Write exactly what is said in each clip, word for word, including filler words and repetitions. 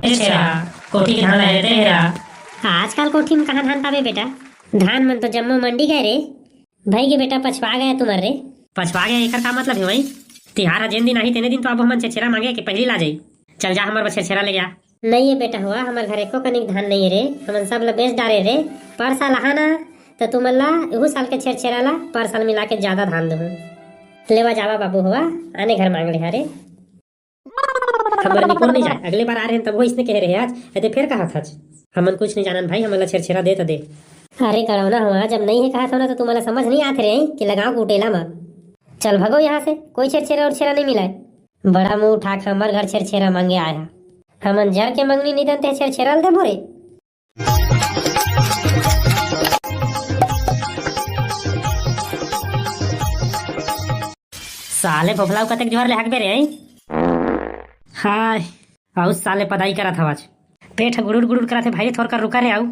छेरा, कोठी के धान ला हेरते हेरा। आजकल कोठी में कहाँ धान पाबे बेटा? धान मन तो जम्मो मंडी गए रे। भई गे बेटा, पछवा गया तुमन रे। पछवा गया, एकर का मतलब हे भाई? तिहार ह जेन दिन आही, तेने दिन तो आबो हमन छेरछेरा मांगे के पहिली ला जाई। चल जा, हमर बर छेरछेरा ले जा। नहीं ये बेटा हुआ, हमर घर एको कनिक धान नहीं है रे, हमन सब ला बेच डारे रे। पर साल आहा ना, त तुमन ला एहू साल के छेरछेरा ला पर साल मिला के ज्यादा धान दूहूं। लेवा जावा बाबू हुआ, आने घर मांग ले हरे। हमर निपोर नहीं जाए, अगले बार आ रहे हैं तब वो इसने कहे रहे आज, एते फिर कहा था। हमन कुछ नहीं जानन भाई, हमन ला छेरछेरा दे त दे। अरे गड़ौना हुआ, जब नहीं है कहा था ना तो तुम्हारा समझ नहीं आते रहे कि लगाओ कुटेला मा। चल भगो यहाँ से, कोई छेरछेरा उरछेरा नहीं मिला है। बड़ा मुंह उठा के हमर घर छेरछेरा मांगे आया। हमन जर के मंगनी निदन ते छेरछेरा ल देबो रे। साले भोभलाऊ कतेक जोर ले हकबे रे, हैं? हाय, आउ साले पदाई करत हवच। पेट ह गुड़ुर गुड़ुर करत हे भाई, थोरकर रुका रे आऊ।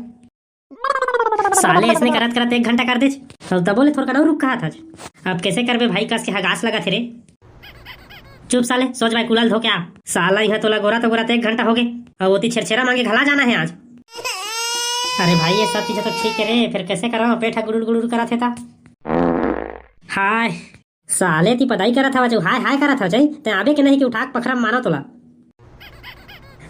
साले इसने करत करत एक घंटा कर देच, अउ तबो ले थोरकर अउ रुक कहत हच। अब कैसे करबे भाई, कस के हगास लगत हे रे। चुप साले, सोच भाई, कूला ल धो के आ। साला इहाँ तोला गोरत गोरत एक घंटा होगे, अउ ओती छेरछेरा मांगे घला जाना हे आज। अरे भाई, ये सब चीज तो ठीक है रे, फिर कैसे करव, पेट ह गुड़ुर गुड़ुर करत हे ता। हाय, साले ती पदाई करत हवच, हाय हाय करत हवच, ते आबे के नहीं कि उठा के पखरा मानो तोला।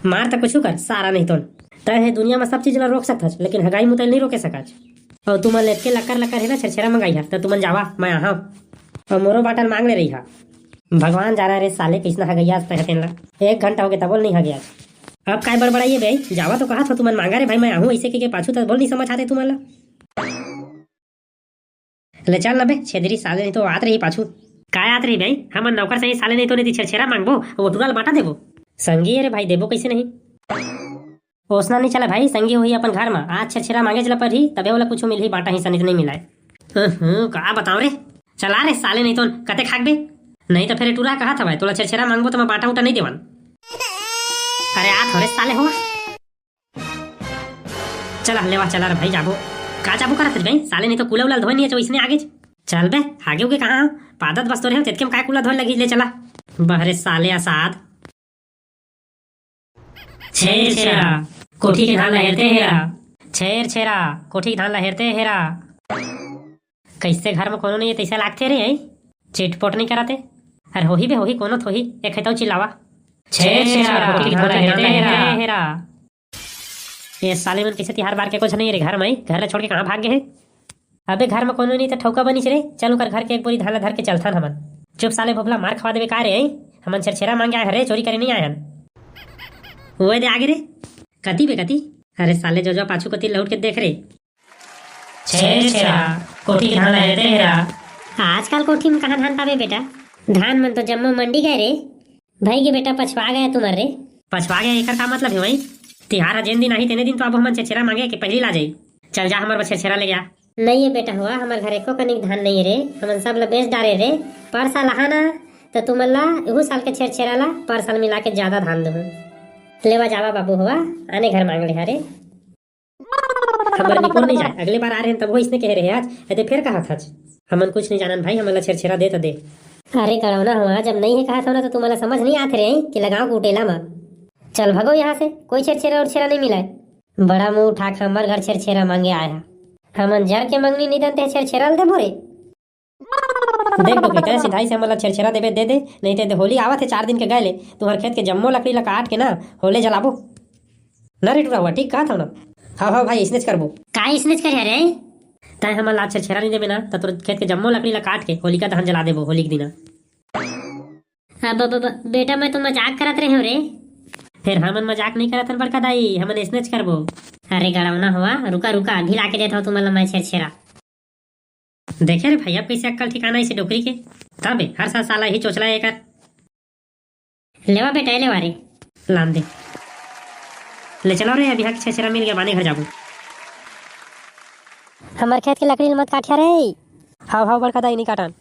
मार त कुछु कर, सारा नहीं तोन। तय हे दुनिया में सब चीज ला रोक सकत हच, लेकिन हगाई मुतई नहीं रोके सकच। अउ तुमन लेत के लकर लकर हे ना छेरछेरा मंगाई हा, त तुमन जावा, मैं आहा। अउ मोरो बाटल मांग ले रही हा। भगवान जाना रे साले, किसना हगैया आज तय तेन ला। एक घंटा होगे तबो ले नहीं हगे आज। अब काय बड़बड़ाइए बे, जावा तो कहा था तुमन मांगा रे भाई, मैं आहूं ऐसे के, के पाछू त बोल नहीं समझ आते तुमन ला। ले चल ना बे, छेदरी साले नहीं तो आत रही पाछू। काय आत रही भाई, हमन नौकर से ही साले नहीं तो नहीं छेरछेरा मांगबो, वो टुरा ल बांटा देबो। संगी, अरे भाई देबो कैसे नहीं? ओसना नहीं चला भाई, संगी होही अपन घर मा, आज छेरछेरा मांगे चला परही, तबे ओला कुछ मिलही, बांटा ही सनित नहीं मिलाए। हम्म, का बताओ रे, चला रे साले नहीं तो कते खाक बे, नहीं तो फिर टुरा कहा था भाई, तोला छेरछेरा मांगबो तो मैं बांटा उटा नहीं देवन। अरे आ थोड़े साले हो। चला, लेवा, चला रे भाई, जाबो। का जाबो करत हस भाई? साले नहीं तो कूला उला धोए नहीं है, जो इसने आगे। चल बे, आगे उगे कहाँ? पादत बस तो रहे हो, तेतके में काय कूला धोए लगी, ले चला। बहरे साले असाद। छेर छेरा, कोठी के धान ला हेरते हेरा। छेर छेरा, कोठी के धान ला हेरते हेरा। कैसे घर में कोनो नहीं है, तैसे लागते रे, हैं? चिटपोट नहीं कराते। अरे होही बे, होही, कोनो थोही, एक है तो चिल्लावा। छेर छेरा, कोठी के धान ला हेरते हेरा। ये साले मन कैसे तिहार बार के कुछ नहीं रे घर में, घर ले छोड़ के कहाँ भाग गए हैं? अबे घर में कोनो नहीं तो ठौका बनिस रे, चल ओकर घर के एक बोरी धान ला धर के चलथन हमन। चुप साले भोभला, मार खवा देबे का रे, हैं? हमन छेरछेरा मांगे आए हन रे, चोरी करे नहीं आए हन। ओए दे आगे रे। कती बे कती? अरे साले जो जो पाछू कती लौट के देख रे। छेर छेरा, कोठी के धान ला हेरते हेरा। आजकल कोठी में कहाँ धान पाबे बेटा? धान मन तो जम्मो मंडी गए रे। भई गे बेटा, पछवा गया तुमन रे। पछवा गया, एकर का मतलब है भाई? तिहार ह जेन दिन आही, तेने दिन तो अब हमन छेरछेरा मांगे के पहिली ला जाई। चल जा, हमर बर छेरछेरा ले जा। नहीं ये बेटा हुआ, हमर घर एको कनिक धान नहीं रे, हमन सब ला बेच डारे रे। पर साल आहा ना, त तुमन ला एहू साल के छेरछेरा ला पर साल मिला के ज्यादा धान दूहूं। लेवा जावा बाबू हुआ, आने घर मांग ले हरे। हमर निपोर नहीं जाए, अगले बार आ रहे हैं तब वो इसने कहे रहे आज, एते फिर कहा था। हमन कुछ नहीं जानन भाई, हमन ला छेरछेरा दे त दे। अरे गड़ौना हुआ, जब नहीं है कहा था ना तो तुम्हारा समझ नहीं आते रहे कि लगाओ कुटेला मा। चल भगो यहाँ से, कोई छेरछेरा उरछेरा नहीं मिला है। बड़ा मुंह उठा के हमर घर छेरछेरा मांगे आया है। हमन जर के मंगनी निदन ते छेरछेरा ल देबो रे। देख डोकरी, तय सिधाई से हमन ला छेरछेरा देबे दे दे, नहीं ते होली आवत है चार दिन के गए ले, तुहर खेत के जम्मो लकड़ी ला काट के ना होले जलाबो। ना रे टुरा हुआ, ठीक कहा था ना। हाँ हाँ भाई, इसने च करबो। का इसने च करे रे? तय हमन ला छेरछेरा नहीं देबे ना, त तोर खेत के जम्मो लकड़ी ला काट के होलिका दहन जला देबो होली के दिना। अब, अब, अब, बेटा, मैं तो मजाक करत रहे हूँ रे। फिर हमन मजाक नहीं करत हन बड़का दाई, हमन इसने च करबो। अरे गड़ौना हुआ, रुका रुका, अभी लाके देता हूँ तुमन ला मैं छेरछेरा। देखे रे भाई, अब कैसे अक्कल ठिकाना इसे डोकरी के। तबे हर साल साला ही चोचला है एकर। लेवा बेटा, ए लेवा रे। लान दे। ले चलो रे, अभी यहाँ के छेरछेरा मिल गया, बाने घर जाबो। हमर खेत के लकड़ी ल मत काटिया रे। हाव हाव बड़का दाई, नहीं काटन।